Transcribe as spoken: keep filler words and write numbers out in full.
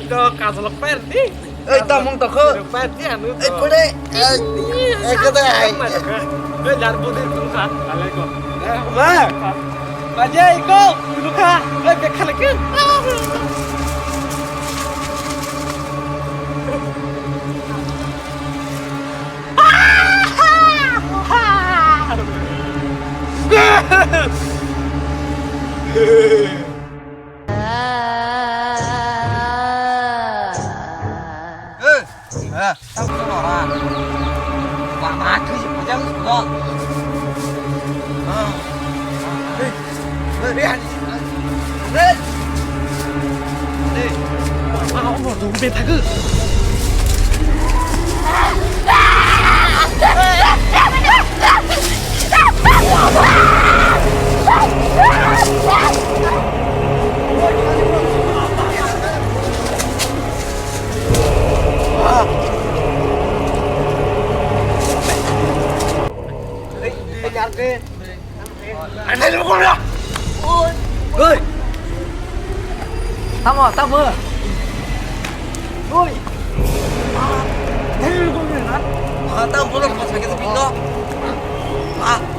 To kajol pair di. Ei, tamung tokho. Pair di anu. Ei, pore. Ei, ei, kada ai. Ei, jar budi tungkha. Aleko. Ma. Baje iko, tungkha. Ei, bekha lagi. Oi. Tamo, tamo. Oi. Tamo, tamo, tamo.